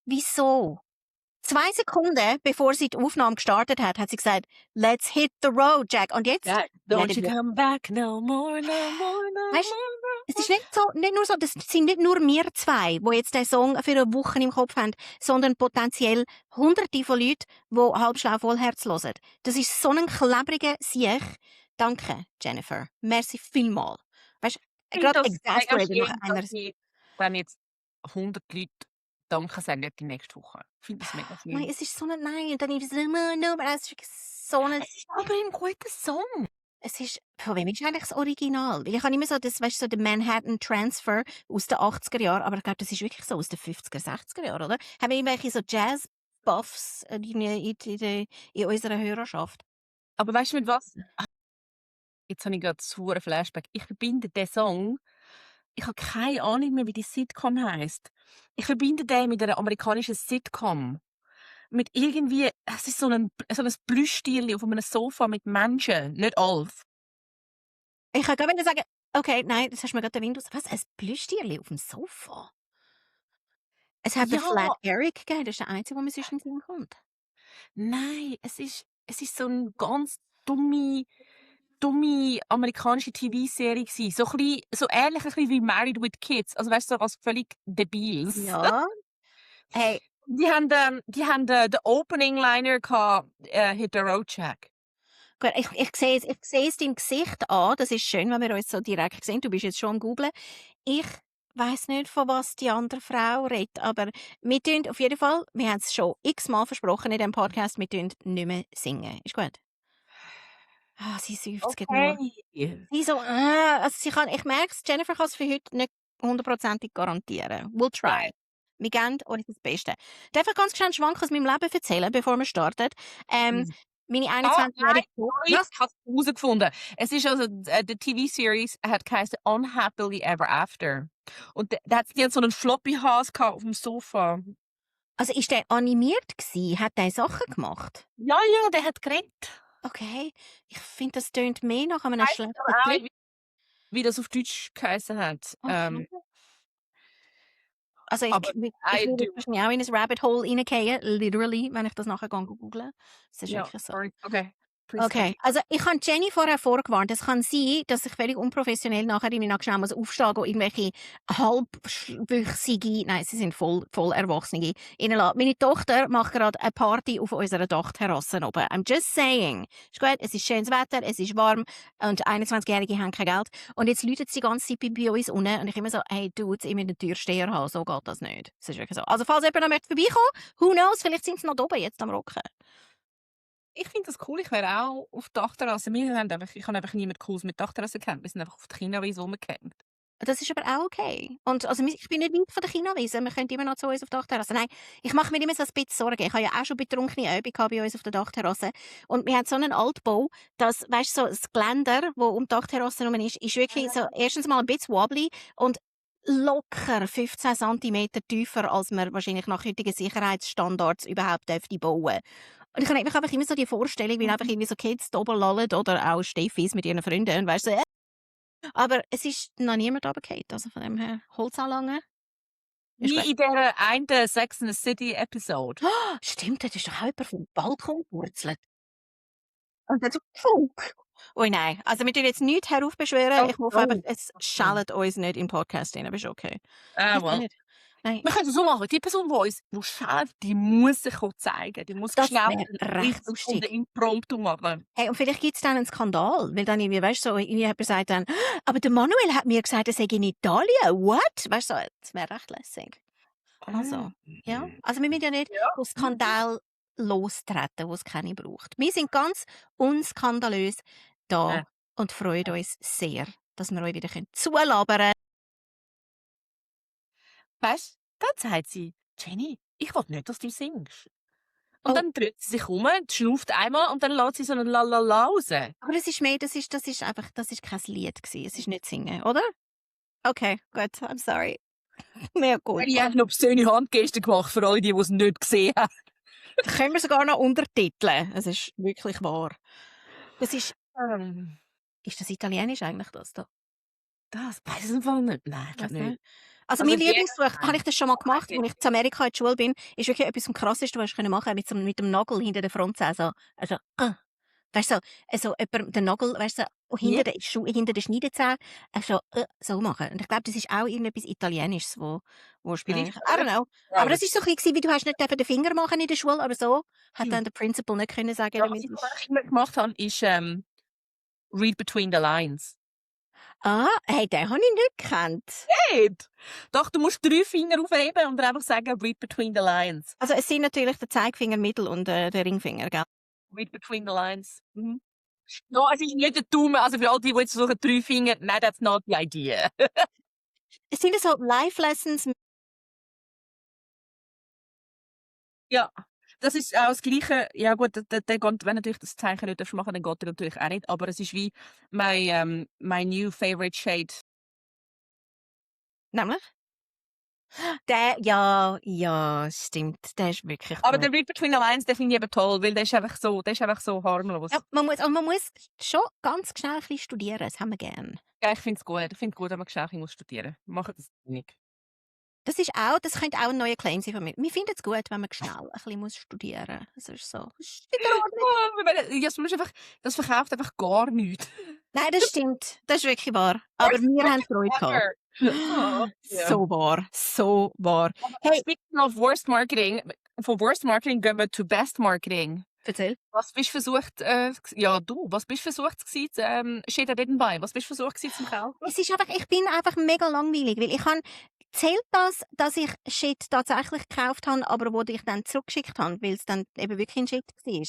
Wieso? 2 Sekunden, bevor sie die Aufnahme gestartet hat, hat sie gesagt, «Let's hit the road, Jack.» Und jetzt Ja, don't reden you wir. come back no more, no more, no Weißt, more. es ist nicht nur so, das sind nicht nur wir zwei, die jetzt den Song für eine Woche im Kopf haben, sondern potenziell Hunderte von Leuten, die halbschlau Vollherz hören. Das ist so ein klebriger Sieg. Danke, Jennifer. Merci vielmal. Weißt, Ich finde gerade das mega exasperated nach schön, einer. wenn jetzt 100 Leute Danke sagen die nächste Woche. Ich finde das mega Nein, schön. es ist so ein Nein. Und dann ist es immer, no, aber es ist so ein. Es ist aber ein guter Song. Es ist, von wem ist eigentlich das Original? Weil ich habe immer so, das, weißt du, so den Manhattan Transfer aus den 80er Jahren, aber ich glaube, das ist wirklich so aus den 50er, 60er Jahren, oder? Haben wir irgendwelche so Jazz-Buffs in unserer Hörerschaft? Aber weißt du mit was? Jetzt habe ich gerade so einen Flashback. Ich verbinde den Song, ich habe keine Ahnung mehr, wie die Sitcom heisst. Ich verbinde den mit einer amerikanischen Sitcom. Mit irgendwie, es ist so ein Plüschtierli auf einem Sofa mit Menschen, nicht Alf. Ich kann gerade sagen, okay, nein, das hast du mir gerade den Wind aus. Was, ein Plüschtierli auf dem Sofa? Es hat den Ja, Flat Eric gegeben, das ist der einzige, der mir sonst in den Sinn kommt. nein, es ist so eine ganz dumme amerikanische TV-Serie gsi. So ähnlich ein bisschen wie «Married with Kids», also weißt du, so was völlig Debiles. Ja. Hey, Die haben den Opening-Liner gehabt, «Hit the road, Jack». gut, ich sehe es deinem Gesicht an. Das ist schön, wenn wir uns so direkt sehen. Du bist jetzt schon am Googlen. Ich weiss nicht, von was die andere Frau redet, aber wir tun auf jeden Fall, wir haben es schon x-mal versprochen in diesem Podcast, wir tun nicht mehr singen. Ist gut? Ah, sie seufzt gerade nur. Okay. Sie so, also ich merke es, Jennifer kann es für heute nicht 100%ig garantieren. We'll try. Nein. Wir geben euch das Beste. Darf ich ganz schnell einen Schwank aus meinem Leben erzählen, bevor wir starten? Meine Nein, 21-jährige sorry, ich habe es herausgefunden. Es ist also, die TV-Series hat geheißen «Unhappily Ever After». Und die hat so einen Floppy-Hase gehabt auf dem Sofa. Also ist der animiert gsi? Hat der Sachen gemacht? Ja, der hat geredet. Okay, ich finde, das tönt mehr nach einem Weiss schlechten aber auch Trip. nicht, wie das auf Deutsch geheißen hat. Okay. Also ich Aber I würde do. jetzt wahrscheinlich auch in ein Rabbit Hole reingehen, literally, wenn ich das nachher google. Das ist Ja, wirklich so. sorry. Okay, please Okay, also ich habe Jenny vorher vorgewarnt. Es kann sein, dass ich völlig unprofessionell nachher in schnell muss aufstehen und irgendwelche halbwüchsige, nein, sie sind voll Erwachsene, reinlassen. Meine Tochter macht gerade eine Party auf unserer Dachterrasse oben. I'm just saying. Ist gut, es ist schönes Wetter, es ist warm und 21-Jährige haben kein Geld. Und jetzt läutet sie die ganze Zeit bei uns unten und ich immer so, hey, du, jetzt immer einen Türsteher haben, so geht das nicht. Das ist wirklich so. Also falls jemand noch möchte vorbeikommen, who knows, vielleicht sind sie noch oben jetzt am Rocken. Ich finde das cool, ich wäre auch auf der Dachterrasse. Ich habe einfach niemanden Cooles mit Dachterrasse gekannt. Wir sind einfach auf der Chinawiese rumgecampt. Das ist aber auch okay. Und also, ich bin nicht weit von der Chinawiese. Wir können immer noch zu uns auf der Dachterrasse. Nein, ich mache mir immer so ein bisschen Sorgen. Ich habe ja auch schon betrunkene Übungen bei uns auf der Dachterrasse. Und wir haben so einen Altbau, dass, weißt du, so das Geländer, das um die Dachterrasse herum ist wirklich so erstens mal ein bisschen wobbly und locker 15 Zentimeter tiefer, als man wahrscheinlich nach heutigen Sicherheitsstandards überhaupt dürfte bauen. Und ich habe einfach immer so die Vorstellung, wie einfach irgendwie so Kids da oben lallen oder auch Steffis mit ihren Freunden. Und weißt du, so, aber es ist noch niemand runtergefallen, also von dem her, Holzanlangen. Ist Wie gut. in dieser einen Sex and the City Episode. Oh, stimmt, dort ist doch auch jemand vom Balkon gewurzelt. Und dann so «Funk!» Ui, nein, also wir tun jetzt nichts heraufbeschwören. Ich hoffe einfach, es schellt uns nicht im Podcast rein, aber ist okay. Weiss Well. nicht. Nein, Wir können es so machen. Die Person, die schafft, die muss sich auch zeigen. Die muss das schnell wäre recht lustig. Impromptu machen. Hey, und vielleicht gibt es dann einen Skandal, weil dann irgendwie, weißt du, so, irgendwie jemand sagt dann, aber der Manuel hat mir gesagt, er sei in Italien. What? Weißt du, so, das wäre recht lässig. Also, ja. Also wir müssen ja nicht Ja. auf Skandal lostreten, wo es keine braucht. Wir sind ganz unskandalös da und freuen uns sehr, dass wir euch wieder zulabern können. Weißt du, dann sagt sie, Jenny, ich will nicht, dass du singst. Und Oh. dann dreht sie sich um, schnauft einmal und dann lässt sie so einen Lalala raus. Aber das ist mehr, das ist einfach, das ist kein Lied gewesen. Es ist nicht singen, oder? Okay, gut, I'm sorry. Mehr gut. Ich habe noch obszöne Handgesten gemacht für alle, die es nicht gesehen haben. Da können wir sogar noch untertiteln. Es ist wirklich wahr. Das ist das italienisch eigentlich, das da? Das weiß ich im Fall nicht. Nein, ich Weiss glaube nicht. Also Also mein die Lieblingsversuch, habe ich das schon mal gemacht, als ich in Amerika in der Schule bin, ist wirklich etwas vom Krassesten, was ich machen konnte, mit dem Nagel hinter der Front. Weißt du, jemand den Nagel, weißt du, so, Ja. hinter den Schneidezähnen, so machen. Und ich glaube, das ist auch irgendetwas Italienisches, wo ursprünglich, Vielleicht, I don't oder? know. Ja, Aber aber das ist so ein bisschen, wie du hast nicht den Finger machen in der Schule, aber so hat dann der Principal nicht können sagen, ja, damit was ich auch immer gemacht habe, ist Read Between the Lines. hey, den habe ich nicht gekannt. Nicht? Doch, du musst 3 Finger aufheben und dann einfach sagen, Read Between the Lines. Also es sind natürlich der Zeigefinger, Mittel und der Ringfinger, gell? Read Between the Lines. Mhm. No, es ist nicht der Daumen, also für alle die jetzt versuchen, 3 Finger, nein, that's not the idea. Es sind so Life-Lessons. Ja, das ist auch das Gleiche. Ja gut, der geht, wenn natürlich das Zeichen nicht machen darfst, dann geht er natürlich auch nicht. Aber es ist wie my new favorite shade. Nämlich? Ja, stimmt. Der ist wirklich Aber gut. der Read Between the Lines, den finde ich eben toll, weil der ist einfach so harmlos. Ja, man muss schon ganz schnell ein bisschen studieren, das haben wir gern. Ja, ich finde es gut. Ich finde es gut, wenn man schnell muss studieren muss. Machen das nicht. Das könnte auch ein neuer Claim sein von mir. Wir finden es gut, wenn man schnell ein bisschen muss studieren. Das ist so. Das ist in Ordnung. Ja, das verkauft einfach gar nichts. Nein, das stimmt. Das ist wirklich wahr. Aber wir haben Freude gehabt. Oh, ja. So wahr. So wahr. Hey, Speaking of worst marketing, von worst marketing gehen wir to best marketing. erzähl. Was bist versucht, was bist versucht gewesen, Shit I didn't buy? Was bist versucht gewesen zum Kaufen? Ich bin einfach mega langweilig, weil ich habe zählt das, dass ich Shit tatsächlich gekauft habe, aber wo ich dann zurückgeschickt habe, weil es dann eben wirklich ein Shit war?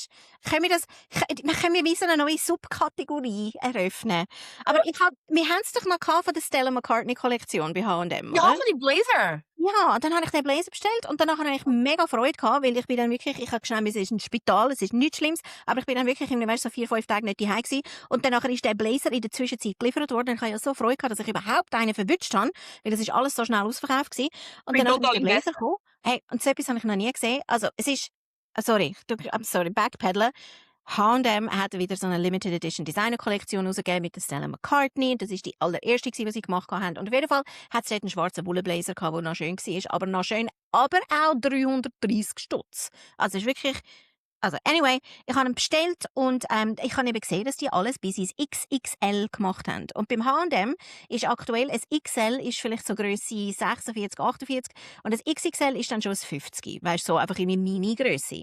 Können wir wie so eine neue Subkategorie eröffnen? Aber wir haben es doch noch gehabt von der Stella McCartney Kollektion bei H&M, Ja, oder? für die Blazer. Ja, dann habe ich den Blazer bestellt und danach habe ich mega Freude gehabt, weil ich bin dann wirklich, ich habe schnell, es ist ein Spital, es ist nichts Schlimmes, aber ich bin dann wirklich irgendwie, weißt du, so 4, 5 Tage nicht daheim gewesen und dann ist der Blazer in der Zwischenzeit geliefert worden und ich habe ja so Freude gehabt, dass ich überhaupt einen verwünscht habe, weil das ist alles so schnell ausverkauft gewesen. Und Bin danach ist total der Blazer gekommen. Hey, und so etwas habe ich noch nie gesehen. Also, es ist, I'm sorry, backpedalen. H&M hat wieder so eine Limited Edition Designer Kollektion rausgegeben mit der Stella McCartney. Das ist die allererste, die sie gemacht haben. Und auf jeden Fall hat es dort einen schwarzen Wollenblazer gehabt, der noch schön war. Aber auch 330 Stutz. Also, es ist wirklich, anyway, ich habe ihn bestellt und ich habe eben gesehen, dass die alles bis ins XXL gemacht haben. Und beim H&M ist aktuell ein XL ist vielleicht so Grösse 46, 48 und das XXL ist dann schon ein 50. Weißt du, so einfach in meine Mini-Grösse.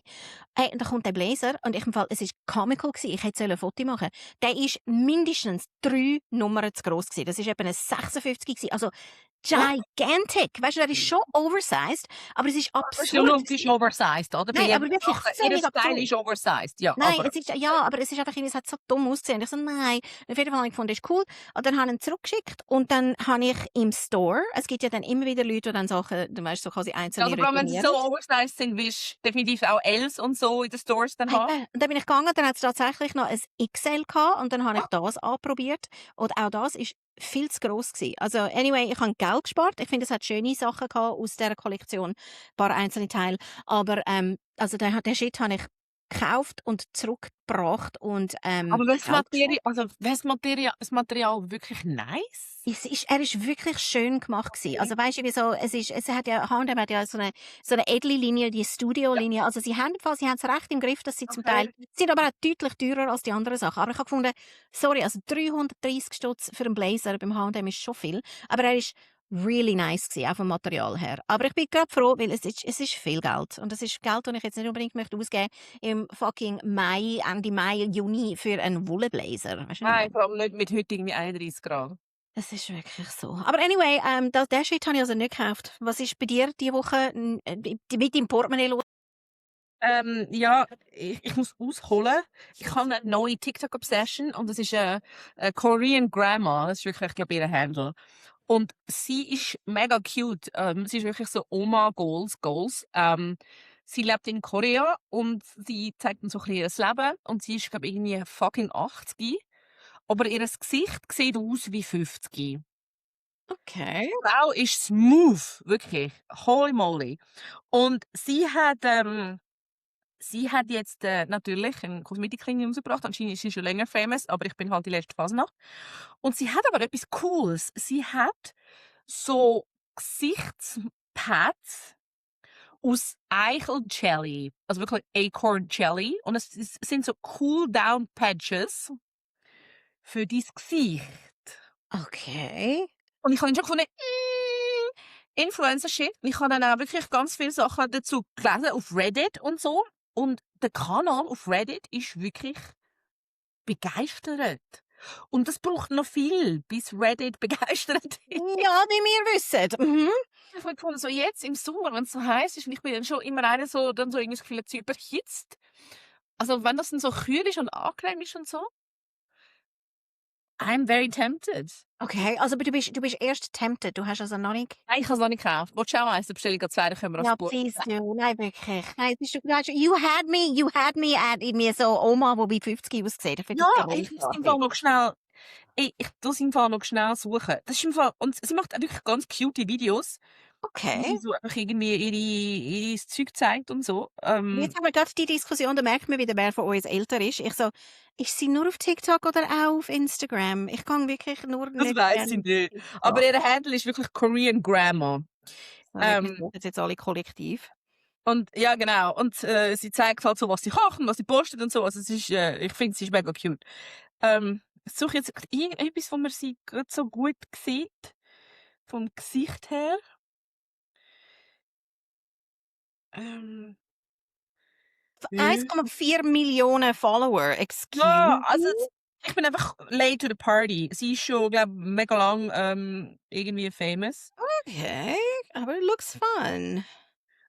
Hey, und da kommt der Blazer und es ist comical gewesen. Ich hätte ein Foto machen sollen. Der ist mindestens 3 Nummern zu gross gewesen. Das ist eben ein 56 gewesen. Also, gigantic. Weißt du, der ist schon oversized, aber es ist absurd. Es ist oversized, oder? Nein, aber wirklich völlig Ihr Style absurd. ist oversized, ja. Nein, Aber aber es ist einfach es hat so dumm ausgesehen. Ich so, nein. Auf jeden Fall habe ich gefunden, das ist cool. Und dann habe ich ihn zurückgeschickt und dann habe ich im Store, es gibt ja dann immer wieder Leute, die dann Sachen, du weißt, so quasi einzelne also, wenn sie so oversized sind, willst du definitiv auch Ls und so in den Stores dann haben. Und dann bin ich gegangen, dann hat es tatsächlich noch ein XL gehabt und dann habe ich das anprobiert. Und auch das ist viel zu gross gewesen. Also, anyway, ich habe Geld gespart. Ich finde, es hat schöne Sachen gehabt aus dieser Kollektion. Ein paar einzelne Teile. Aber, also, den Shit habe ich gekauft und zurückgebracht und, Aber Geld gespart. wäre das Material wirklich nice? Er ist wirklich schön gemacht gewesen. Also weisst du, wie so, es hat ja, H&M hat ja so eine edle Linie, die Studio-Linie. Also sie haben es recht im Griff, dass sie zum Teil, sind aber auch deutlich teurer als die anderen Sachen. Aber ich habe gefunden, sorry, also 330 Stutz für einen Blazer beim H&M ist schon viel. Aber er ist really nice gewesen, auch vom Material her. Aber ich bin gerade froh, weil es ist viel Geld. Und es ist Geld, das ich jetzt nicht unbedingt möchte ausgeben im fucking Mai, Ende Mai, Juni für einen Wollenblazer. Weisst du, Nein, vor allem nicht mit heute irgendwie 31 Grad. es ist wirklich so. Aber anyway, den Shit habe ich also nicht gekauft. Was ist bei dir diese Woche mit deinem Portemonnaie los? Ja, ich muss ausholen. Ich habe eine neue TikTok-Obsession und das ist eine Korean Grandma. Das ist wirklich, ich glaube, ihr Handle. Und sie ist mega cute. Sie ist wirklich so Oma-Goals. Sie lebt in Korea und sie zeigt uns so ein bisschen ihr Leben. Und sie ist, glaube ich, irgendwie fucking 80. Aber ihr Gesicht sieht aus wie 50. Okay. Die Frau ist smooth, wirklich. Holy moly. Und sie hat jetzt natürlich eine Kosmetiklinie rausgebracht. Anscheinend ist sie schon länger famous, aber ich bin halt die letzte Phase noch. Und sie hat aber etwas Cooles. Sie hat so Gesichtspads aus Eichel-Jelly, also wirklich Acorn-Jelly. Und es sind so Cool-Down-Patches für dein Gesicht. Okay. Und ich habe dann schon gefunden, Influencer-Shit. Ich habe dann auch wirklich ganz viele Sachen dazu gelesen auf Reddit und so. Und der Kanal auf Reddit ist wirklich begeistert. Und das braucht noch viel, bis Reddit begeistert ist. Ja, wie wir wissen. Mhm. Ich habe gefunden, so jetzt im Sommer, wenn es so heiß ist, und ich bin dann schon immer eine so, dann so irgendwie das Gefühl, jetzt überhitzt. Also wenn das dann so kühl ist und angenehm ist und so, I'm very tempted. Okay, also aber du bist erst tempted, du hast also noch nicht... Nein, ich habe es noch nicht gekauft. Willst du auch eins? Dann bestelle ich gleich zwei, dann können wir Ja, das Buch. please do. Nein, wirklich. Nein, you had me at irgendwie so Oma, die bei 50 aussieht. Ich finde Ja, das ich muss im grossartig. Fall noch schnell. Ich muss im Fall noch schnell suchen. Das ist im Fall, und sie macht auch wirklich ganz cute Videos, wo Okay. sie so einfach irgendwie ihr Zeug zeigt und so. Jetzt haben wir gerade die Diskussion, da merkt man wieder, wer von uns älter ist. Ich so, ist sie nur auf TikTok oder auch auf Instagram? Ich kann wirklich nur Das nicht weiss ich gerne nicht. TikTok. Aber ihr Handle ist wirklich Korean Grandma. Wir sagen das jetzt alle kollektiv. Und ja, genau. Und sie zeigt halt so, was sie kocht und was sie postet und so. Also es ist, ich finde, sie ist mega cute. Ich suche jetzt irgendetwas, wo man sie gerade so gut sieht. Vom Gesicht her. Ja. 1,4 Millionen Follower, excuse Ja, me? also ich bin einfach late to the party. Sie ist schon, glaube mega lang irgendwie famous. Okay, aber it looks fun.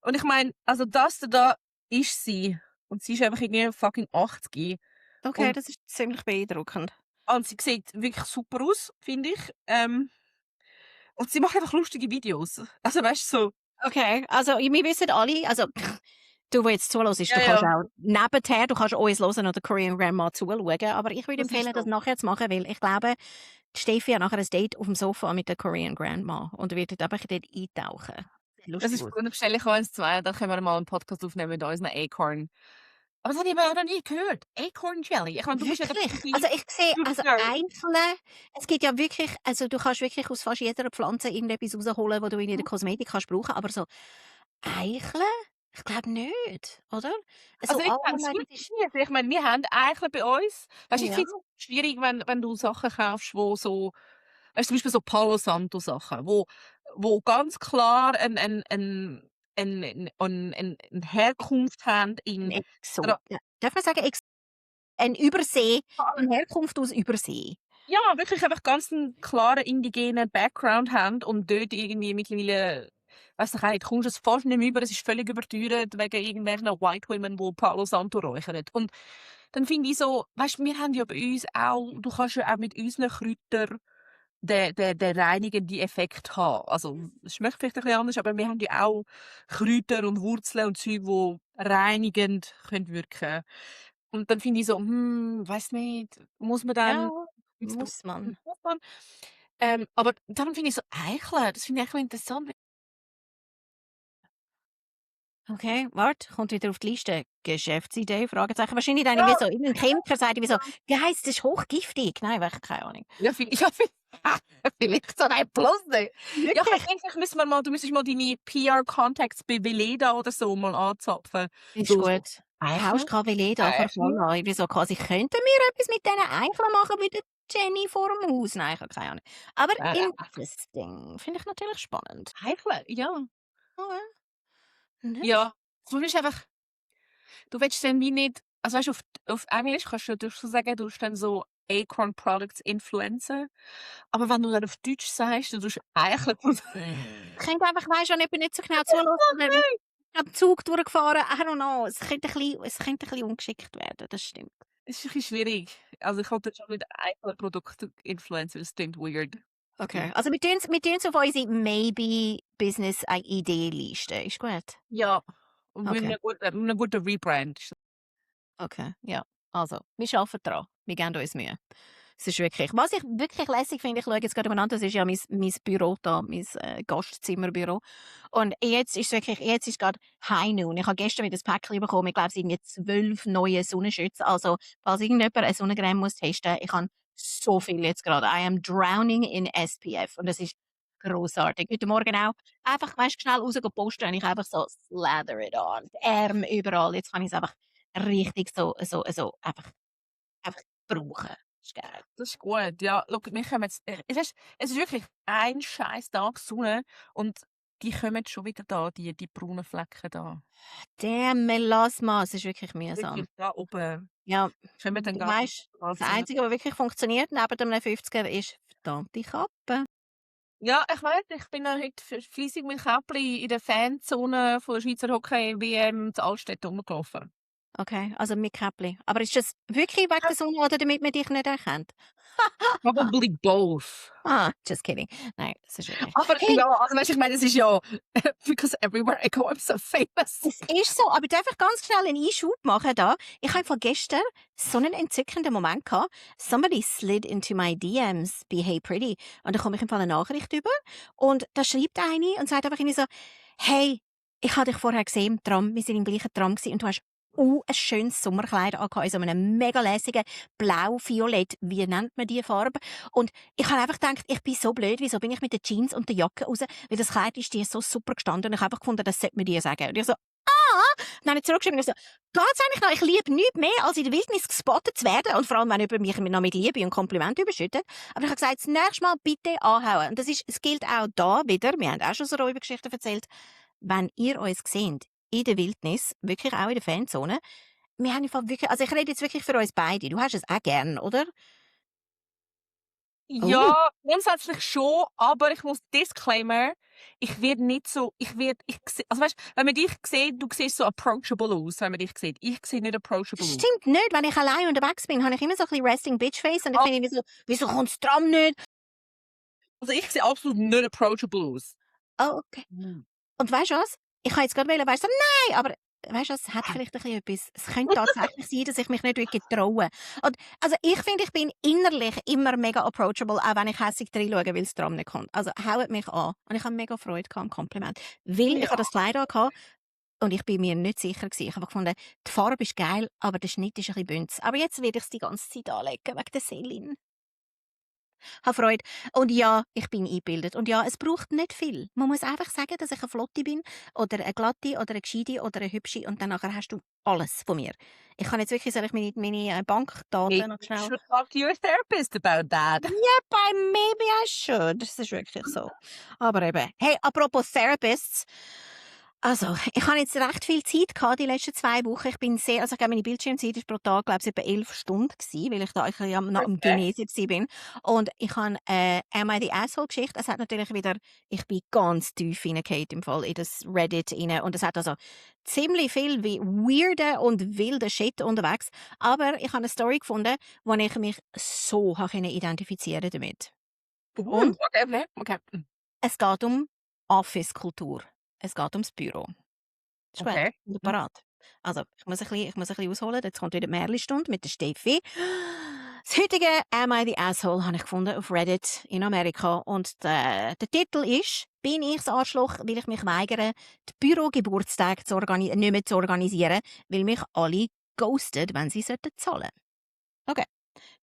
Und ich meine, also das da ist sie. Und sie ist einfach irgendwie fucking 80. Okay, Und, das ist ziemlich beeindruckend. und sie sieht wirklich super aus, finde ich. Und sie macht einfach lustige Videos. Also weißt du, so. Okay, also wir wissen alle, also du, der jetzt zuhörst, Ja, du kannst ja. auch nebenher, du kannst uns hören oder Korean Grandma zuschauen, aber ich würde Das ist empfehlen, das so. nachher zu machen, weil ich glaube, die Steffi hat nachher ein Date auf dem Sofa mit der Korean Grandma und wird dort einfach dort eintauchen. Das Lustig ist aus. gut, dann bestelle ich uns zwei, dann können wir mal einen Podcast aufnehmen mit unseren Acorn. Aber das habe ich aber auch noch nie gehört. Acorn Jelly. Ich meine, du bist ja Wirklich? Also ich sehe, also einzelne, es gibt ja wirklich, also du kannst wirklich aus fast jeder Pflanze irgendetwas rausholen, was du in der Kosmetik kannst brauchen, aber so Eicheln? Ich glaube nicht, oder? So Also ich kenne es allgemein, wirklich nicht. Ich meine, wir haben Eicheln bei uns. Weißt du, ich ja. finde es schwierig, wenn du Sachen kaufst, wo so, weißt du, zum Beispiel so Palo Santo Sachen, wo ganz klar eine Herkunft haben in Exot. Dra- Ja. Darf man sagen, ein Übersee, eine Herkunft aus Übersee? ja, wirklich einfach ganz einen klaren indigenen Background haben und dort irgendwie mittlerweile, weiss ich auch nicht, kommst du es fast nicht mehr über, es ist völlig überteuert wegen irgendwelchen White Women, die Palo Santo räuchern. Und dann finde ich so, weißt du, wir haben ja bei uns auch, du kannst ja auch mit unseren Kräutern den reinigenden Effekt haben. Also, es schmeckt vielleicht ein bisschen anders, aber wir haben ja auch Kräuter und Wurzeln und Zeug, die reinigend wirken können. Und dann finde ich so, weiss nicht, muss man Ja, dann muss man. aber darum finde ich so Eicheln, das finde ich eigentlich interessant. Okay, warte, kommt wieder auf die Liste. Geschäftsidee, Fragezeichen. Wahrscheinlich dann Ja, wie so, irgendein Chemiker sagt wie so, Guys, das ist hochgiftig. Nein, wirklich keine Ahnung. ja, vielleicht so ein Plus nicht. Ja, Wirklich? ich denke, du müsstest mal deine PR-Contacts bei Veleda oder so mal anzapfen. Ist So, gut. Haust gerade Veleda Eicheln? voll an. Ich bin so quasi, könnten wir etwas mit diesen Eicheln machen wie der Jenny vor dem Haus? Nein, ich habe keine Ahnung. Aber interesting. Finde ich natürlich spannend. Eicheln, ja. Oh, ja. Nicht? Ja, du bist einfach, du willst dann wie nicht, also weißt du, auf Englisch kannst du so sagen, du bist dann so Acorn Products Influencer. Aber wenn du dann auf Deutsch sagst, du tust Eicheln. Ich könnte einfach, weisst du, ich bin nicht so genau zuhören, weil ich am Zug durchgefahren, I don't know, es könnte ein bisschen ungeschickt werden, das stimmt. Das ist ein bisschen schwierig. Also ich wollte schon mit Eicheln Produkt Influencer, das klingt weird. Okay, also wir tun's auf unsere Maybe-Business-Idee-Liste, ist gut? Ja, und Okay. mit einem guten Rebrand. Okay, ja. Also, wir arbeiten dran. Wir geben uns Mühe. Es ist wirklich, was ich wirklich lässig finde, ich schaue jetzt gerade umeinander, das ist ja mein Büro da, mein Gastzimmerbüro. Und jetzt ist gerade High Noon. Ich habe gestern wieder ein Päckchen bekommen, ich glaube, es sind jetzt 12 neue Sonnenschütze. Also, falls irgendjemand eine Sonnencreme muss testen, ich habe so viel jetzt gerade. I am drowning in SPF. Und das ist Grossartig. Heute Morgen auch einfach, weißt, schnell raus posten und ich einfach so slather it on. Die Ärmel überall. Jetzt kann ich's einfach richtig einfach brauchen. Ist geil. Das ist gut. Ja, schau, wir kommen jetzt es ist wirklich ein scheiß Tag Sonne und die kommen schon wieder da, die braunen Flecken da. Damn Melasma, es ist wirklich mühsam. Wirklich da oben. Ja, Kommen dann du grad weißt, grad das Sonne. Einzige, was wirklich funktioniert neben einem 50er ist verdammte Kappe. Ja, ich weiss, ich bin ja heute fleissig mit Käppli in der Fanzone von der Schweizer Hockey-WM zu Altstädt rumgelaufen. Okay, also mit Käppli. Aber ist das wirklich wegen der Sonne oder damit man dich nicht erkennt? Probably both. Just kidding. Nein, das ist wirklich Aber hey, ja, also weisst, ich meine, es ist ja because everywhere I go, I'm so famous. es ist so, aber darf ich ganz schnell einen Einschub machen da? Ich habe von gestern so einen entzückenden Moment gehabt. Somebody slid into my DMs bei Hey Pretty. Und da komme ich im Fall eine Nachricht über. Und da schreibt eine und sagt einfach irgendwie so, hey, ich habe dich vorher gesehen im Tram, wir sind im gleichen Tram gewesen und du hast ein schönes Sommerkleid angehabt, in so einem mega lässigen Blau-Violett. Wie nennt man diese Farbe? Und ich habe einfach gedacht, ich bin so blöd, wieso bin ich mit den Jeans und der Jacke raus? Weil das Kleid ist dir so super gestanden und ich habe einfach gefunden, das sollte man dir sagen. Und ich so, dann habe ich zurückgeschrieben und ich so, geht's eigentlich noch? Ich liebe nichts mehr, als in der Wildnis gespottet zu werden und vor allem, wenn jemand mich noch mit Liebe und Kompliment überschüttet. Aber ich habe gesagt, das nächste Mal bitte anhauen. Und es gilt auch da wieder, wir haben auch schon so Räubergeschichten erzählt, wenn ihr uns seht, in der Wildnis, wirklich auch in der Fanzone, wir haben einfach wirklich, also ich rede jetzt wirklich für uns beide, du hast es auch gern, oder? Oh, Ja, grundsätzlich schon, aber ich muss Disclaimer, ich werde nicht so, also weißt, wenn man dich sieht, du siehst so approachable aus, wenn man dich sieht. Ich sehe nicht approachable das aus. stimmt nicht, wenn ich allein unterwegs bin, habe ich immer so ein bisschen Resting Bitch Face und ich Ah. finde irgendwie so, wieso kommt das Tram nicht? Also ich sehe absolut nicht approachable aus. Oh, okay. Und weißt du was? Ich kann jetzt gerade wählen, weißt du, nein, aber weißt du, es hat vielleicht ein bisschen etwas. Es könnte tatsächlich sein, dass ich mich nicht wirklich traue. Und, also ich finde, ich bin innerlich immer mega approachable, auch wenn ich hässig reinschaue, weil das Tram nicht kommt. Also haut mich an. Und ich habe mega Freude am Kompliment. Weil ich Ja. habe das Kleid angehabt und ich bin mir nicht sicher gewesen. Ich habe gefunden, die Farbe ist geil, aber der Schnitt ist ein bisschen bünz. Aber jetzt werde ich es die ganze Zeit anlegen, wegen der Selin. Habe Freude. Und ja, ich bin eingebildet. Und ja, es braucht nicht viel. Man muss einfach sagen, dass ich eine Flotte bin oder eine glatte oder eine gescheite oder eine hübsche und dann nachher hast du alles von mir. Ich kann jetzt wirklich, soll ich meine Bankdaten Maybe noch you schnell... should talk to your therapist about that. Maybe I should. Das ist wirklich so. Aber eben, hey, apropos Therapists. Also, ich habe jetzt recht viel Zeit gehabt, die letzten 2 Wochen. Ich bin sehr, also ich glaube, meine Bildschirmzeit ist pro Tag, glaube ich, etwa 11 Stunden gewesen, weil ich da ja noch am Genesen bin. Und ich habe Am I the Asshole-Geschichte. Es hat natürlich wieder, ich bin ganz tief hineingefallen im Fall in das Reddit rein. Und es hat also ziemlich viel wie weirde und wilde Shit unterwegs. Aber ich habe eine Story gefunden, wo ich mich so identifizieren damit. Und Okay. es geht um Office-Kultur. Es geht ums Büro. Ist gut. Okay. Sind ihr parat? Also, ich muss ein bisschen ausholen. Jetzt kommt wieder die Märli-Stunde mit der Steffi. Das heutige Am I the Asshole habe ich gefunden auf Reddit in Amerika. Und der Titel ist «Bin ich das Arschloch, weil ich mich weigere, die Bürogeburtstage nicht mehr zu organisieren, weil mich alle ghostet, wenn sie zahlen sollten?» Okay.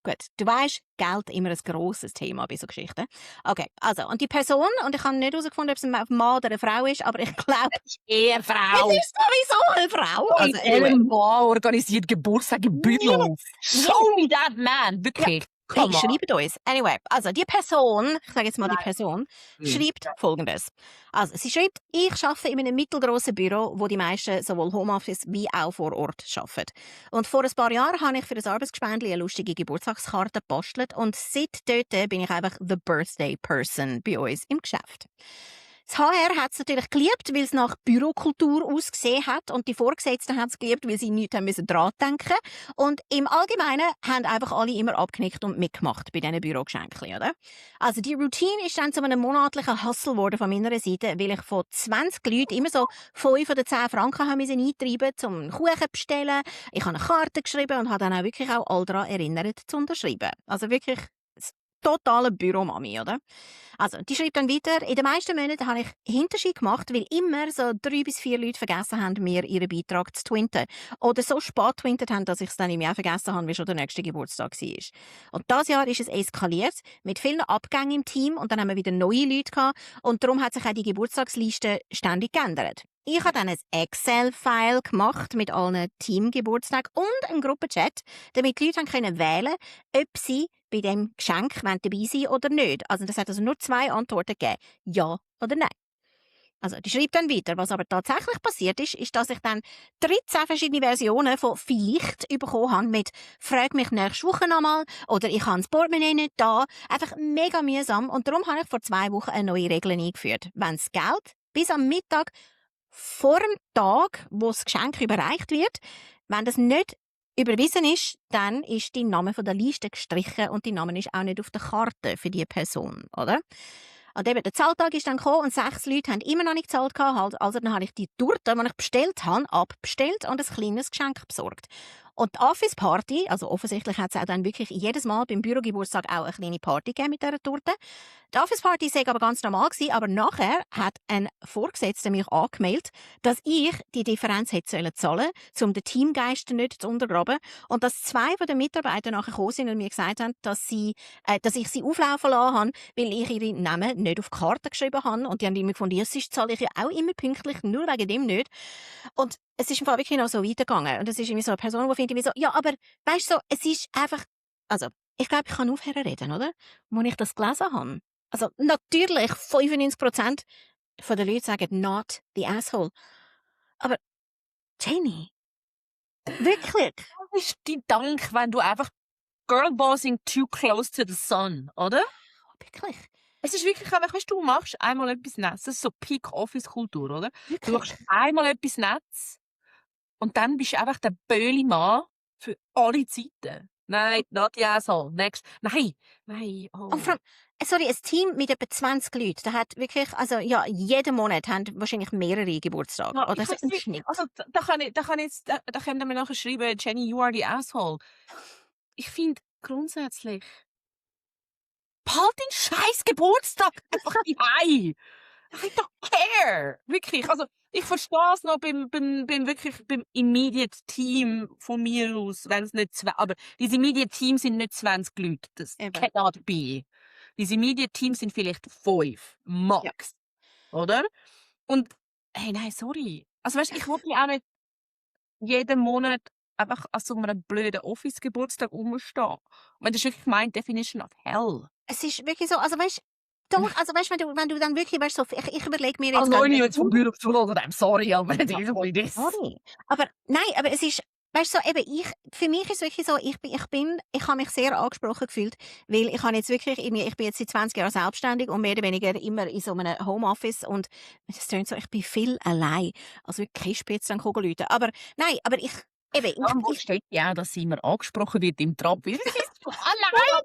Gut, du weißt, Geld immer ein grosses Thema bei so Geschichten. Okay, also, und die Person, und ich habe nicht herausgefunden, ob es ein Mann oder eine Frau ist, aber ich glaube, Ehe, Frau. es ist sowieso eine Frau. Also, Also, Mann organisiert Geburtstag im Büro. Yes. Show me that man. Wirklich. Hey, Come on. schreibt uns. Anyway, also die Person, ich sage jetzt mal die Nein. Person, Mhm. schreibt Folgendes. Also sie schreibt, ich arbeite in einem mittelgroßen Büro, wo die meisten sowohl Homeoffice wie auch vor Ort arbeiten. Und vor ein paar Jahren habe ich für das Arbeitsgespendli eine lustige Geburtstagskarte gebastelt und seit dort bin ich einfach the birthday person bei uns im Geschäft. Das HR hat es natürlich geliebt, weil es nach Bürokultur ausgesehen hat und die Vorgesetzten haben es geliebt, weil sie nichts haben müssen dran denken. Und im Allgemeinen haben einfach alle immer abgenickt und mitgemacht bei diesen Bürogeschenken, oder? Also die Routine ist dann zu einem monatlichen Hustle geworden von meiner Seite, weil ich von 20 Leuten immer so 5 oder 10 Franken haben müssen eintreiben, um einen Kuchen zu bestellen. Ich habe eine Karte geschrieben und habe dann auch wirklich auch alle daran erinnert, zu unterschreiben. Also wirklich totale Büromami, oder? Also, die schreibt dann weiter, in den meisten Monaten habe ich Hinterschied gemacht, weil immer so 3 bis 4 Leute vergessen haben, mir ihren Beitrag zu twinten. Oder so spät twintet haben, dass ich es dann im Jahr vergessen habe, wie schon der nächste Geburtstag war. Und dieses Jahr ist es eskaliert, mit vielen Abgängen im Team und dann haben wir wieder neue Leute gehabt und darum hat sich auch die Geburtstagsliste ständig geändert. Ich habe dann ein Excel-File gemacht mit allen Teamgeburtstagen und einen Gruppenchat, damit die Leute können wählen können, ob sie bei dem Geschenk dabei sein wollen oder nicht. Also das hat also nur 2 Antworten gegeben. Ja oder nein. Also die schreibt dann weiter. Was aber tatsächlich passiert ist, ist, dass ich dann 13 verschiedene Versionen von «vielleicht» bekommen habe mit «frag mich nächste Woche nochmal» oder «ich habe das Portemonnaie nicht da». Einfach mega mühsam. Und darum habe ich vor 2 Wochen eine neue Regel eingeführt. Wenn das Geld bis am Mittag vor dem Tag, wo das Geschenk überreicht wird, wenn das nicht überwiesen ist, dann ist dein Name von der Liste gestrichen und dein Name ist auch nicht auf der Karte für die Person, oder? Und eben, der Zahltag ist dann gekommen und 6 Leute haben immer noch nicht gezahlt gehabt. Also dann habe ich die Torte, die ich bestellt habe, abbestellt und ein kleines Geschenk besorgt. Und die Office-Party, also offensichtlich hat es auch dann wirklich jedes Mal beim Bürogeburtstag auch eine kleine Party gegeben mit dieser Torte. Die Office-Party war aber ganz normal gewesen, aber nachher hat ein Vorgesetzter mich angemeldet, dass ich die Differenz hätte zahlen sollen, um den Teamgeist nicht zu untergraben. Und dass 2 von den Mitarbeitern nachher gekommen sind und mir gesagt haben, dass ich sie auflaufen lassen habe, weil ich ihre Namen nicht auf die Karte geschrieben habe. Und die haben immer gefunden, ja, sonst zahle ich ja auch immer pünktlich, nur wegen dem nicht. Und es ist im Fall wirklich noch so weitergegangen. Und es ist irgendwie so eine Person, die findet so, ja, aber weißt du, so, es ist einfach, also, ich glaube, ich kann aufhören reden, oder? Als ich das gelesen habe. Also, natürlich, 95% der Leute sagen, not the asshole. Aber, Jenny, wirklich? Das ist dein Dank, wenn du einfach Girlbossing too close to the sun, oder? Wirklich? Es ist wirklich einfach, weißt du machst einmal etwas Nettes. Das ist so Peak-Office-Kultur, oder? Du Wirklich? machst einmal etwas Nettes und dann bist du einfach der Böhli-Mann für alle Zeiten. Nein, not the asshole. Next. Nein. Oh. Und vor allem, sorry, ein Team mit etwa 20 Leuten, da hat wirklich, also ja, jeden Monat haben wahrscheinlich mehrere Geburtstage. Ja, Oder ich so weiss im nicht, Schnitt. also da können wir nachher schreiben, Jenny, you are the asshole. Ich finde grundsätzlich, behalt deinen scheiß Geburtstag einfach daheim. I don't care. Wirklich. Also, ich verstehe es noch beim Immediate Team von mir aus, wenn es nicht aber diese Immediate Team sind nicht 20 Leute. Das Eben. cannot be. Diese Immediate Team sind vielleicht 5, max. Ja. Oder? Und, hey, nein, sorry. Also, weißt du, ich will mich auch nicht jeden Monat einfach an so einem blöden Office-Geburtstag rumstehen. Und das ist wirklich meine Definition of hell. Es ist wirklich so, also weißt du, wenn du dann wirklich, weißt du, so, ich überlege mir jetzt. Also, nein, jetzt vom Büro zu oder I'm sorry, aber das ist wohl das. Sorry. Aber nein, aber es ist, weißt du, so, eben, für mich ist es wirklich so, ich habe mich sehr angesprochen gefühlt, weil ich habe jetzt wirklich, ich bin jetzt seit 20 Jahren selbstständig und mehr oder weniger immer in so einem Homeoffice und es klingt so, ich bin viel allein. Also wirklich keine Spitze dann Kugelleute. Aber nein, aber ich, eben, Wo steht ja, dass sie immer angesprochen wird im Trab? Wie ist allein?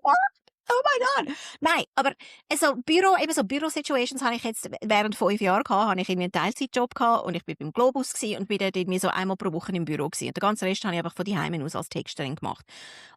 Oh mein Gott! Nein, aber so Büro-Situations habe ich jetzt während 5 Jahren gehabt, habe ich irgendwie einen Teilzeitjob gehabt und ich bin beim Globus gewesen und bin dort irgendwie so einmal pro Woche im Büro gewesen. Und den ganzen Rest habe ich einfach von daheim aus als Texterin gemacht.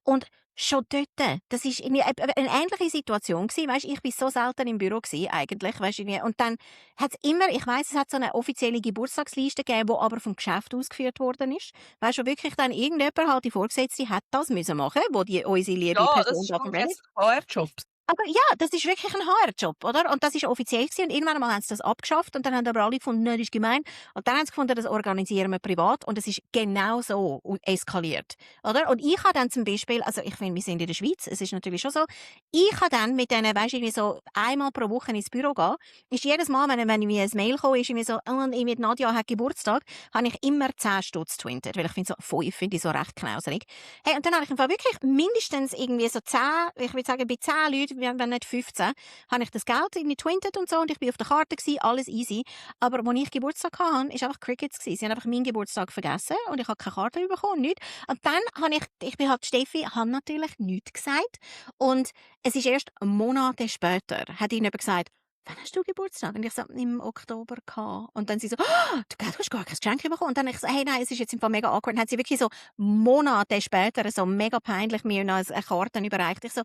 Und schon dort, das ist irgendwie eine ähnliche Situation gewesen, weisst, ich bin so selten im Büro gewesen, eigentlich, weisst, irgendwie. Und dann hat es immer, ich weiss, es hat so eine offizielle Geburtstagsliste gegeben, die aber vom Geschäft ausgeführt worden ist. Weisst du, wirklich dann irgendjemand halt, die Vorgesetzte hat das müssen machen, wo unsere liebe Ja, das Person ist da schon vom Reddit. HR-Job. Aber ja, das ist wirklich ein HR-Job, oder? Und das ist offiziell gewesen. Und irgendwann einmal haben sie das abgeschafft und dann haben aber alle gefunden, nein, das ist gemein. Und dann haben sie gefunden, das organisieren wir privat und es ist genau so eskaliert, oder? Und ich habe dann zum Beispiel, also ich finde, wir sind in der Schweiz, es ist natürlich schon so, ich habe dann mit denen, weisst du, irgendwie so einmal pro Woche ins Büro gehen, ist jedes Mal, wenn mir ein Mail kommt, ist irgendwie so, oh, mit Nadja hat Geburtstag, habe ich immer 10 Stutz twintet, weil ich finde so, 5 finde ich so recht knauserig. Hey, und dann habe ich im Fall wirklich mindestens irgendwie so 10, ich würde sagen, bei 10 Leuten, wenn nicht 15, habe ich das Geld irgendwie twintet und so und ich bin auf der Karte gewesen, alles easy. Aber als ich Geburtstag hatte, war einfach Crickets gewesen. Sie haben einfach meinen Geburtstag vergessen und ich habe keine Karte bekommen, nichts. Und dann habe ich bin halt Steffi, habe natürlich nichts gesagt. Und es ist erst Monate später, hat ihnen jemand gesagt, «Wann hast du Geburtstag?» Und ich so: «Im Oktober gehabt.» Und dann sie so: «Ah, du hast gar kein Geschenk bekommen.» Und dann ich so: «Hey, nein, es ist jetzt im Fall mega awkward.» Und hat sie wirklich so Monate später so mega peinlich mir noch eine Karte überreicht. Ich so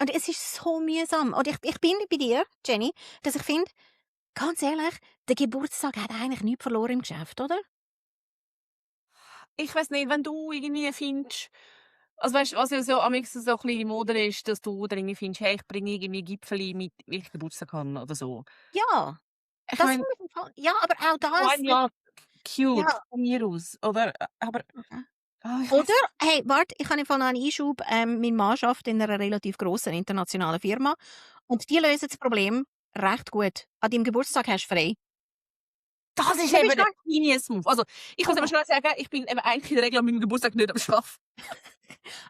und es ist so mühsam. Und ich bin bei dir, Jenny, dass ich finde, ganz ehrlich, der Geburtstag hat eigentlich nichts verloren im Geschäft, oder? Ich weiss nicht, wenn du irgendwie findest also weißt du, was ja so amigs so ein bisschen Mode ist, dass du dann irgendwie findest: «Hey, ich bringe irgendwie Gipfeli mit, weil ich Geburtstag habe» oder so. Ja, Ich das meine, finde ich im Fall ja, aber auch why das not? Cute, ja. von mir aus, oder? Aber, ich Oder weiss hey, warte, ich habe im Fall noch einen Einschub. Mein Mann arbeitet in einer relativ grossen internationalen Firma und die lösen das Problem recht gut. An deinem Geburtstag hast du frei. das ist Da eben bist du der gar Genius Move. Also, ich muss aber okay. schnell sagen, ich bin eben eigentlich in der Regel an meinem Geburtstag nicht am Arbeiten.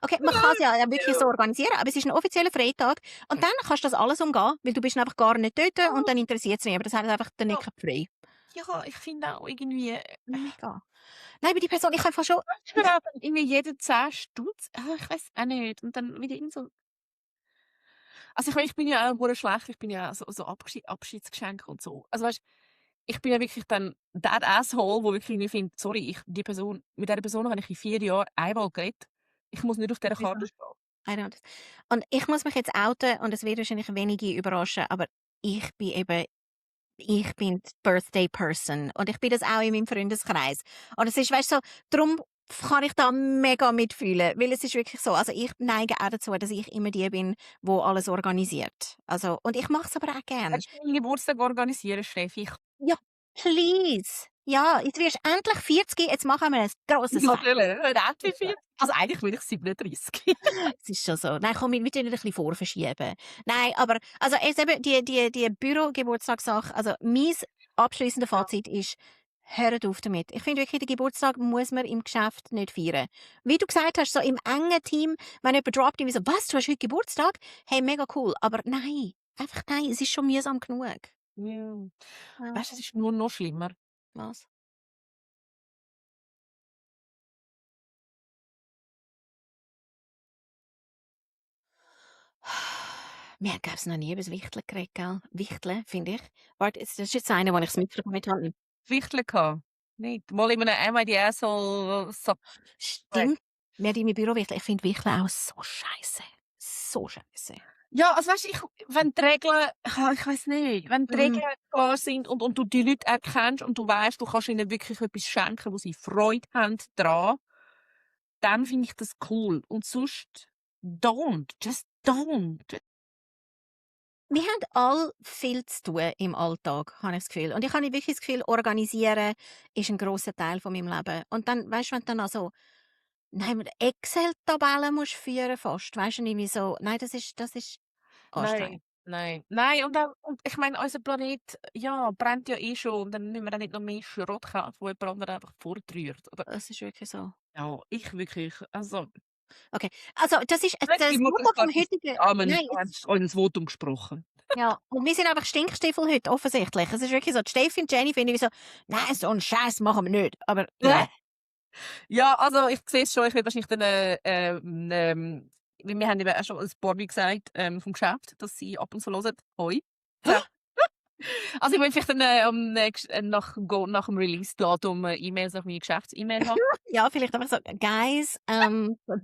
Okay, man kann es ja wirklich so Ja. organisieren, aber es ist ein offizieller Freitag und dann kannst du das alles umgehen, weil du bist einfach gar nicht dort und dann interessiert es nicht, aber das heißt einfach, der Ja, Nick hat frei. ja, ich finde auch irgendwie Mega. Nein, aber die Person ich habe einfach schon manchmal auch dann irgendwie jede 10 Stutz. Ich weiss auch nicht. Und dann wieder irgend so also, ich meine, ich bin ja auch hure schlecht. Ich bin ja so Abschiedsgeschenke und so. Also, weißt, ich bin ja wirklich dann that asshole, wo wirklich irgendwie findet: «Sorry, mit dieser Person habe ich in 4 Jahren einmal geredet. Ich muss nicht auf dieser Karte stehen.» I know this. Und ich muss mich jetzt outen und es wird wahrscheinlich wenige überraschen, aber ich bin eben ich bin die Birthday Person und ich bin das auch in meinem Freundeskreis. Und es ist, weißt du, so, darum kann ich da mega mitfühlen, weil es ist wirklich so, also ich neige auch dazu, dass ich immer die bin, wo alles organisiert. Also, und ich mache es aber auch gern. Willst du meinen Geburtstag organisieren, Steffi? Ja, please. Ja, jetzt wirst du endlich 40, jetzt machen wir ein grosses Fest. Natürlich, nicht wie viel. Also, eigentlich will ich 37. Es ist schon so. Nein, komm, wir tun ein bisschen vorverschieben. Nein, aber also jetzt eben die Bürogeburtstagssache, also mein abschließendes Ja. Fazit ist, hört auf damit. Ich finde wirklich, den Geburtstag muss man im Geschäft nicht feiern. Wie du gesagt hast, so im engen Team, wenn jemand droppt, irgendwie so, «Was, du hast heute Geburtstag?» Hey, mega cool. Aber nein, einfach nein, es ist schon mühsam genug. Ja. Ja, Weißt du, es ist nur noch schlimmer. was? Wir haben, glaube ich, noch nie über das Wichteln geredet, gell? Wichteln, finde ich. Warte, das ist jetzt einer, wo ich das mitbekommen habe. Wichteln gehabt. Nicht. Mal in einem «Am I the Asshole» so Stimmt. Wir haben im Büro Wichteln. Ich finde Wichteln auch so scheiße. So scheiße. ja, also weißt du, wenn die Regeln ich weiss nicht, wenn die Mhm. Regeln klar sind und du die Leute auch kennst und du weißt, du kannst ihnen wirklich etwas schenken, wo sie Freude haben dran, dann finde ich das cool. Und sonst just don't. Wir haben alle viel zu tun im Alltag, habe ich das Gefühl. Und ich habe wirklich das Gefühl, organisieren ist ein grosser Teil von meinem Leben. Und dann, weißt du, wenn du dann also nein, Excel-Tabellen musst führen fast, weißt du, irgendwie so, nein, das ist Nein, anstrengend. nein. Nein, und ich meine, unser Planet, ja, brennt ja eh schon und dann müssen wir auch nicht noch mehr Schrott kaufen, wo jemand anderes einfach fortrührt, oder? Es ist wirklich so. Ja, ich wirklich, also Okay, also das ist die das Mutter Motto vom sagt, heutigen Amen, nein, du es hast eures Votum gesprochen. ja, und wir sind einfach Stinkstiefel heute, offensichtlich. Es ist wirklich so, die Steffi und Jenny finden wie so: «Nein, so 'n Scheiß machen wir nicht.» Aber ja. Ja, also ich sehe es schon, ich werde wahrscheinlich dann, wir haben eben auch schon ein paar gesagt, vom Geschäft, dass sie ab und zu hören. Hoi. So. Also ich will vielleicht dann, nach dem Release-Datum E-Mails auf meine Geschäfts-E-Mail haben. Ja, vielleicht einfach so: «Guys,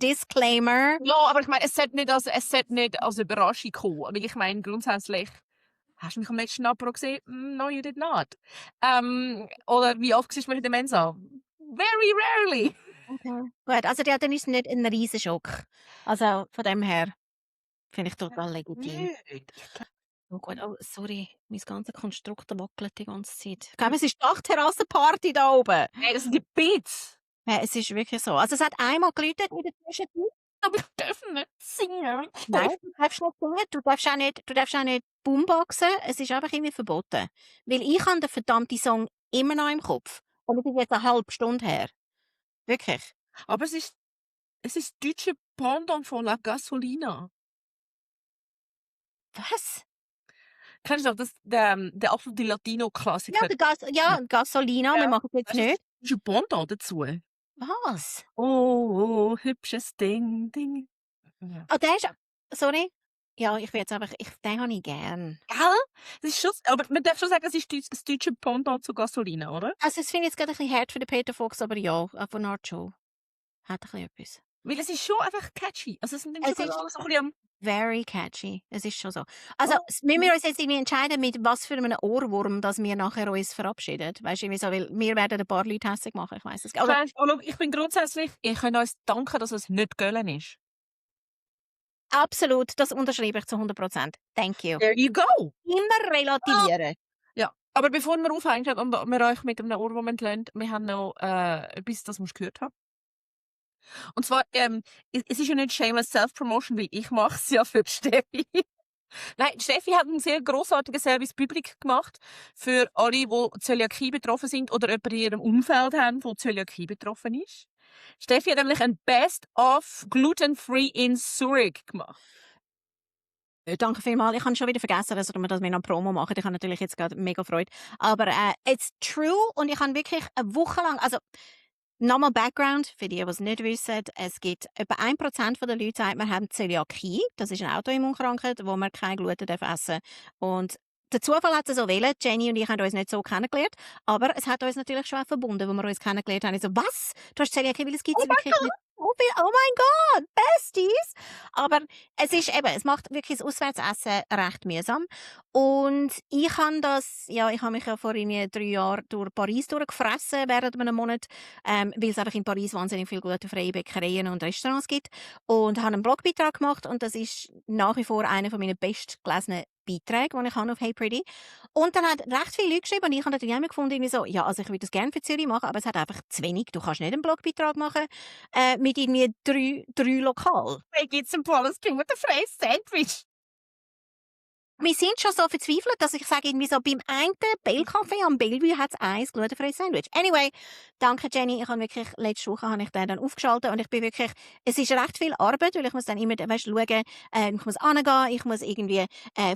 Disclaimer.» Ja, aber ich meine, es sollte nicht als Überraschung kommen. Weil ich meine, grundsätzlich: «Hast du mich am letzten Apéro gesehen?» «No, you did not.» Oder: «Wie oft siehst du mich in der Mensa?» «Very rarely.» Okay. Gut, also ja, dann ist es nicht 'n Riesenschock. Also, von dem her finde ich total legitim. Nicht. Oh gut, oh, sorry, mein ganzes Konstrukt wackelt die ganze Zeit. Ich glaube, es ist Dachterrassenparty da oben. Nein, das sind die Beats. Ja, es ist wirklich so. Also, es hat einmal geläutet in der Zwischenzeit. Aber ich darf nicht singen. Nein, du darfst nicht singen, du darfst auch nicht Boomboxen. Es ist einfach irgendwie verboten. Weil ich habe den verdammten Song immer noch im Kopf. Und es ist jetzt 'ne halbe Stunde her. Wirklich. Aber es ist das deutsche Pendant von La Gasolina. Was? Kennst du noch der absolute Ja, Latino-Klassiker? Ja, Gasolina, wir Ja. machen es jetzt Weißt du, das nicht. deutsche Pendant dazu? Was? Oh, oh, hübsches Ding, Ding. Ja. Ah, der ist sorry? Ja, ich will jetzt einfach den habe ich gern. Gell? Das ist schon aber man darf schon sagen, es ist das deutsche Pendant zu Gasolina, oder? Also, das finde ich jetzt grade ein bisschen hart für den Peter Fox, aber ja, auf eine Art schon. Hat ein bisschen etwas. Weil es ist schon einfach catchy. Also, es sind dann schon Es gerade ist alle so ein bisschen am very catchy. Es ist schon so. Also, oh, müssen wir uns jetzt irgendwie entscheiden, mit was für einem Ohrwurm, dass wir nachher uns verabschieden? Weisst du, irgendwie so, weil wir werden ein paar Leute hässig machen, ich weiss es. Oder schau, ich bin grundsätzlich ihr könnt uns danken, dass es nicht Göllen ist. absolut, das unterschreibe ich zu 100%. Thank you. There you go. Immer relativieren. Ja, aber bevor wir aufhängen und wir euch mit einem Ohrwurm entlöhnen, wir haben noch etwas, das musst du gehört haben. Und zwar, es ist ja nicht shameless Self-Promotion, weil ich mache es ja für die Steffi. Nein, die Steffi hat einen sehr grossartigen Service Public gemacht für alle, die Zöliakie betroffen sind oder jemanden in ihrem Umfeld haben, der Zöliakie betroffen ist. Steffi hat nämlich ein Best of Gluten-Free in Zurich gemacht. Danke vielmals. Ich habe schon wieder vergessen, dass wir noch Promo machen. Ich habe natürlich jetzt gerade mega Freude. Aber it's true und ich habe wirklich eine Woche lang, also nochmal Background, für die es nicht wissen, es gibt etwa 1% der Leute, sagt, wir haben Zöliakie. Das ist eine Autoimmunkrankheit, wo man kein Gluten essen darf. Und der Zufall hat es so wählen. Jenny und ich haben uns nicht so kennengelernt, aber es hat uns natürlich schon auch verbunden, wo wir uns kennengelernt haben. Ich so, was? Du hast Zöliakie, weil es gibt Oh es mein wirklich nicht so viel. Oh mein Gott, Besties! Aber es ist eben, es macht wirklich das Auswärtsessen recht mühsam. Und ich habe das, ja, ich habe mich ja vor irgendwie 3 Jahren durch Paris durchgefressen während einem Monat, weil es einfach in Paris wahnsinnig viele glutenfreie Bäckereien und Restaurants gibt. Und habe einen Blogbeitrag gemacht und das ist nach wie vor einer meiner bestgelesenen Beiträge, die ich habe auf Hey Pretty. Und dann hat recht viele Leute geschrieben und ich habe dann immer gefunden, irgendwie so, ja, also ich würde das gerne für Zürich machen, aber es hat einfach zu wenig. Du kannst nicht einen Blogbeitrag machen mit irgendwie drei Lokalen. Hey, gibt's ein volles glutenfreies Sandwich? Wir sind schon so verzweifelt, dass ich sage, irgendwie so, beim einen Bellcafé am Bellevue hat es ein glutenfreies Sandwich. Anyway, danke Jenny, ich habe wirklich, letzte Woche habe ich den dann aufgeschaltet und ich bin wirklich, es ist recht viel Arbeit, weil ich muss dann immer, weißt, schauen, ich muss angehen, ich muss irgendwie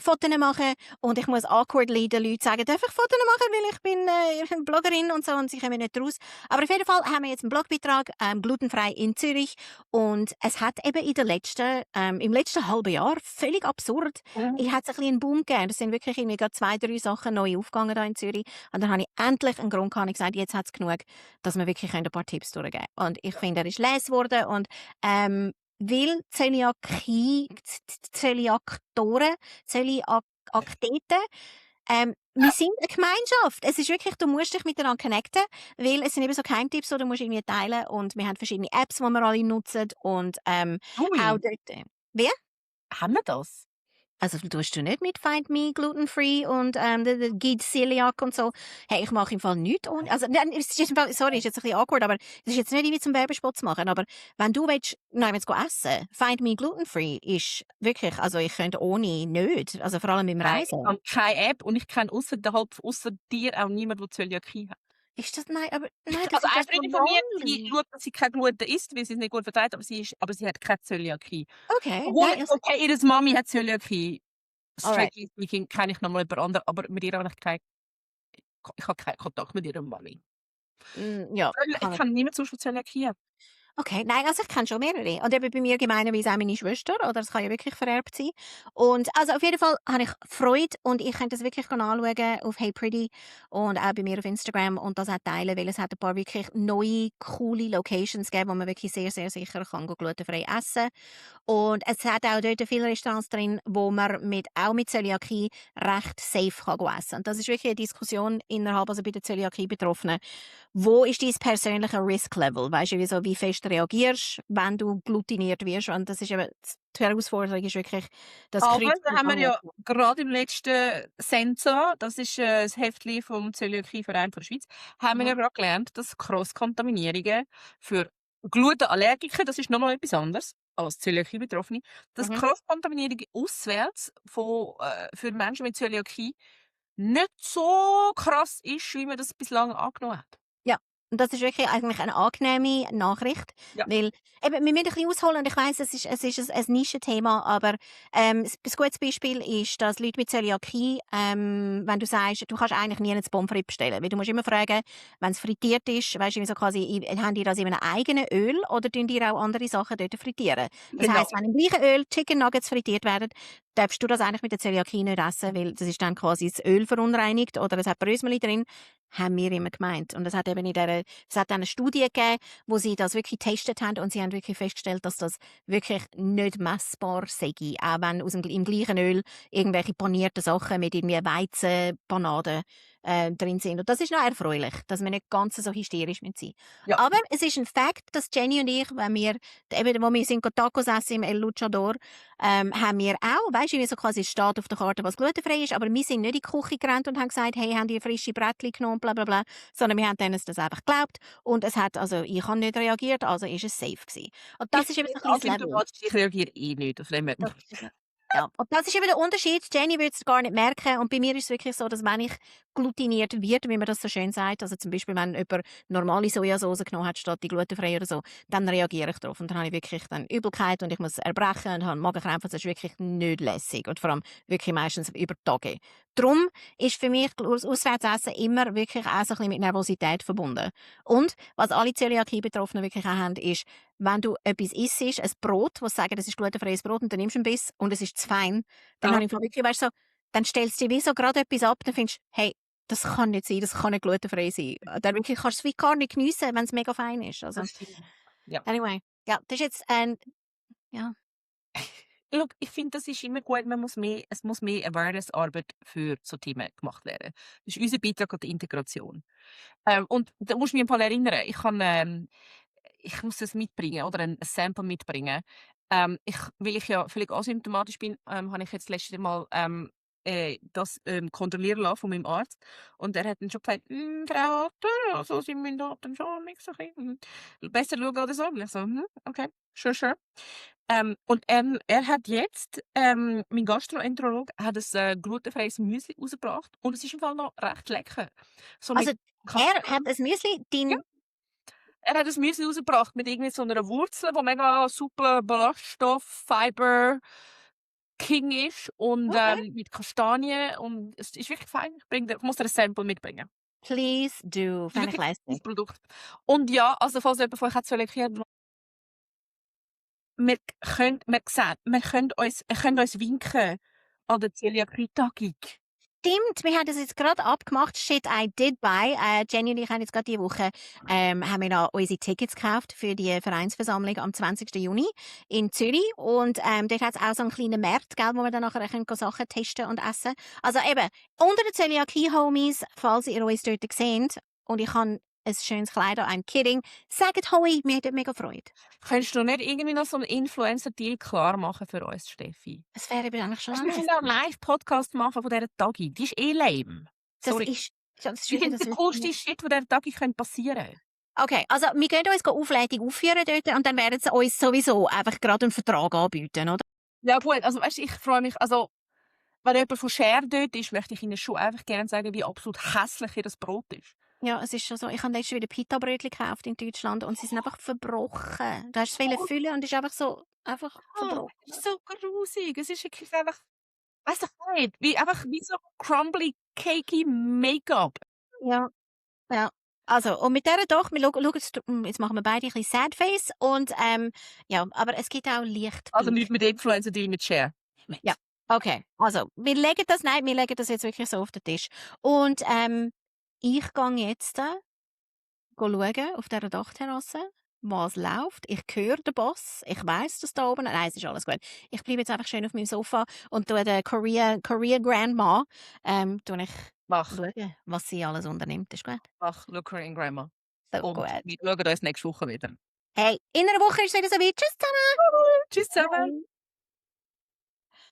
Fotos machen und ich muss awkwardly den Leuten sagen, darf ich Fotos machen, weil ich bin Bloggerin und so und sie kommen nicht raus. Aber auf jeden Fall haben wir jetzt einen Blogbeitrag, glutenfrei in Zürich und es hat eben im letzten halben Jahr, völlig absurd, ich hatte ein bisschen einen Boom gegeben. Es sind wirklich irgendwie gerade 2, 3 Sachen neu aufgegangen hier in Zürich. Und dann habe ich endlich einen Grund gehabt. Ich gesagt, jetzt hat es genug, dass wir wirklich ein paar Tipps durchgeben können. Und ich finde, er ist les geworden. Und weil Zöliakie, Zöliaktoren, Zöliakteten, wir sind eine Gemeinschaft. Es ist wirklich, du musst dich miteinander connecten, weil es sind eben so Geheimtipps, die du musst irgendwie teilen. Und wir haben verschiedene Apps, die wir alle nutzen. Und auch Ui, dort. Wie? haben wir das? Also, tust du nicht mit Find Me Gluten-Free und der Guide Celiac und so? Hey, ich mache im Fall nichts ohne, also, nein, es ist jetzt im Fall, sorry, ist jetzt ein bisschen awkward, aber es ist jetzt nicht irgendwie zum Werbespot zu machen, aber wenn du willst, nein, jetzt essen, Find Me Gluten-Free ist wirklich, also ich könnte ohne nicht, also vor allem beim Nein, ich Reisen. habe keine App und ich kenne ausser dir auch niemanden, der Zöliakie hat. Ist das, nein, aber, nein, das Also ist eine ja so Freundin von mir, die normal. schaut, dass sie kein Gluten isst, weil sie es nicht gut verträgt, aber sie hat keine Zöliakie. Okay, Obwohl, nein, also, okay, ihre Mami hat Zöliakie. alright. Strictly speaking kenne ich noch mal jemand anderen, aber mit ihr habe ich habe keinen Kontakt mit ihrer Mami. Ja, Ich kann. kenne niemanden sonst, der Zöliakie hat. Okay, nein, also ich kenne schon mehrere. Und eben bei mir gemeinerweise auch meine Schwester, oder es kann ja wirklich vererbt sein. Und also auf jeden Fall habe ich Freude und ich könnte das wirklich anschauen auf Hey Pretty und auch bei mir auf Instagram und das auch teilen, weil es hat ein paar wirklich neue, coole Locations gegeben, wo man wirklich sehr, sehr sicher kann glutenfrei essen. Und es hat auch dort viele Restaurants drin, wo man auch mit Zöliakie recht safe kann essen kann. Und das ist wirklich eine Diskussion innerhalb, also bei den Zöliakie-Betroffenen. Wo ist dein persönliches Risk-Level? Weißt du, wie fest reagierst, wenn du glutiniert wirst? Und das ist eben, die Herausforderung ist wirklich das Aber Kreuz. da haben wir ja gerade im letzten Sensor, das ist das Heftli vom Zöliakieverein der Schweiz, haben wir ja gerade gelernt, dass Cross-Kontaminierungen für Glutenallergiker, das ist nochmal etwas anderes als Zöliakie-Betroffene, dass Mhm. Cross-Kontaminierung auswärts für Menschen mit Zöliakie nicht so krass ist, wie man das bislang angenommen hat. Ja, Und das ist wirklich eigentlich eine angenehme Nachricht, Ja. weil eben, wir müssen ein bisschen ausholen und ich weiss, es ist ein Nischenthema, aber ein gutes Beispiel ist, dass Leute mit Zöliakie, wenn du sagst, du kannst eigentlich nie ein Pommes frites bestellen, weil du musst immer fragen, wenn es frittiert ist, weisst du, so quasi, haben die das in einem eigenen Öl oder tun die auch andere Sachen dort frittieren? Das Genau. heisst, wenn im gleichen Öl Chicken Nuggets frittiert werden, darfst du das eigentlich mit der Zöliakie nicht essen, weil das ist dann quasi das Öl verunreinigt oder es hat Brösmeli drin, haben wir immer gemeint. Und es hat eben es hat dann eine Studie gegeben, wo sie das wirklich getestet haben und sie haben wirklich festgestellt, dass das wirklich nicht messbar sei, auch wenn im gleichen Öl irgendwelche panierten Sachen mit irgendwie Weizenpanaden drin sind. Und das ist noch erfreulich, dass wir nicht ganz so hysterisch sein müssen. Ja. Aber es ist ein Fakt, dass Jenny und ich, wenn wir, eben, wo wir sind Tacos essen im El Luchador, haben wir auch, weißt du, wie so quasi es steht auf der Karte, was glutenfrei ist, aber wir sind nicht in die Küche gerannt und haben gesagt, hey, haben die frische Brettchen genommen, bla bla bla, sondern wir haben denen das einfach geglaubt und ich habe nicht reagiert, also ist es safe gewesen. Und das ist eben so ein bisschen das Level. Asymptomatisch, ich reagiere eh nicht auf dem. Das ist eben ja, und das ist eben der Unterschied. Jenny würde es gar nicht merken und bei mir ist es wirklich so, dass wenn ich glutiniert wird, wie man das so schön sagt, also zum Beispiel, wenn jemand normale Sojasauce genommen hat statt die glutenfreie oder so, dann reagiere ich darauf und dann habe ich wirklich dann Übelkeit und ich muss erbrechen und habe Magenkrämpfe. Das ist wirklich nicht lässig und vor allem wirklich meistens über Tage. Darum ist für mich Auswärtsessen immer wirklich auch so ein bisschen mit Nervosität verbunden. Und was alle Zöliakie-Betroffenen wirklich auch haben, ist, wenn du etwas isst, ein Brot, was sagen, das ist glutenfreies Brot und dann nimmst du einen Biss und es ist zu fein, dann habe ich wirklich, weißt, so, dann stellst du dir wie so gerade etwas ab, dann findest du, hey, das kann nicht sein, das kann nicht glutenfrei sein. Dann wirklich kannst du es wie gar nicht geniessen, wenn es mega fein ist. Also, Das stimmt. Ja. anyway, ja, das ist jetzt ja. Schau, ich finde, das ist immer gut, es muss mehr Awareness-Arbeit für so Themen gemacht werden. Das ist unser Beitrag an die Integration. Und da musst du mich im Fall erinnern, ich muss das mitbringen oder ein Sample mitbringen. Weil ich ja völlig asymptomatisch bin, habe ich jetzt letztes Mal das kontrollieren lassen von meinem Arzt. Und er hat dann schon gesagt, Frau Otter, also Sie müssen da dann schon nicht so ein bisschen, besser schauen oder so. Und ich so, okay, sure. Und er hat jetzt, mein Gastroenterolog hat ein glutenfreies Müsli rausgebracht und es ist im Fall noch recht lecker. So Also, mit er hat ein Müsli, Ja. Er hat ein Müsli rausgebracht mit irgendwie so einer Wurzel, die mega super Ballaststoff, Fiber King ist und Okay. mit Kastanien und es ist wirklich fein. Ich muss dir ein Sample mitbringen. Please do, Das ist fände ich wirklich ein lässig. gutes Produkt. Und ja, also falls jemand von euch hat Zöliakie hat, wir können uns winken an der Zöliakie-Tagung. Stimmt, wir haben das jetzt gerade abgemacht. Shit, I did buy. Jenny und ich haben jetzt gerade diese Woche haben wir noch unsere Tickets gekauft für die Vereinsversammlung am 20. Juni in Zürich. Und dort hat es auch so einen kleinen Markt, gell, wo wir dann nachher können Sachen testen und essen. Also eben, unter den Zöliakie-Homies, falls ihr uns dort seht, und ich habe ein schönes Kleid an, I'm kidding, sagt Hoi, mir hat mega Freude. Könntest du nicht irgendwie noch so einen Influencer-Deal klar machen für uns, Steffi? Das wäre eben eigentlich schon Wir nice. können auch einen Live-Podcast machen von dieser Tagung. Die ist eh lame. Das Sorry. ist, ja, das ist Die wirklich, sind das der ist coolste Shit, der dieser Tagung passieren könnte. Okay, also wir gehen uns Aufleitung aufführen dort und dann werden sie uns sowieso einfach gerade einen Vertrag anbieten, oder? Ja gut, also weißt du, ich freue mich, also wenn jemand von Share dort ist, möchte ich Ihnen schon einfach gerne sagen, wie absolut hässlich ihr das Brot ist. Ja, es ist schon so. Ich habe letztens wieder Pita-Brötchen gekauft in Deutschland und sie sind einfach verbrochen. Du hast es füllen und es ist einfach so, einfach verbrochen. Es ist so grusig. Es ist wirklich einfach, weißt du nicht, wie so crumbly, cakey Make-up. Ja, ja. Also, und mit dieser doch, wir schauen, jetzt machen wir beide ein bisschen Sad Face und ja, aber es gibt auch Lichtblick. Also nicht mit Influencer, die mit Share. Ja, okay. Also, wir legen das jetzt wirklich so auf den Tisch. Und ich gehe jetzt schauen auf dieser Dachterrasse, was läuft. Ich höre den Boss. Ich weiss, dass da oben. Nein, es ist alles gut. Ich bleibe jetzt einfach schön auf meinem Sofa und tue der Korea Grandma tue ich Mach, schauen, was sie alles unternimmt. Ist gut. schau Korean Grammar. So Und gut. wir schauen uns nächste Woche wieder. Hey, in einer Woche ist es wieder so weit. Tschüss zusammen. Tschüss zusammen. Bye.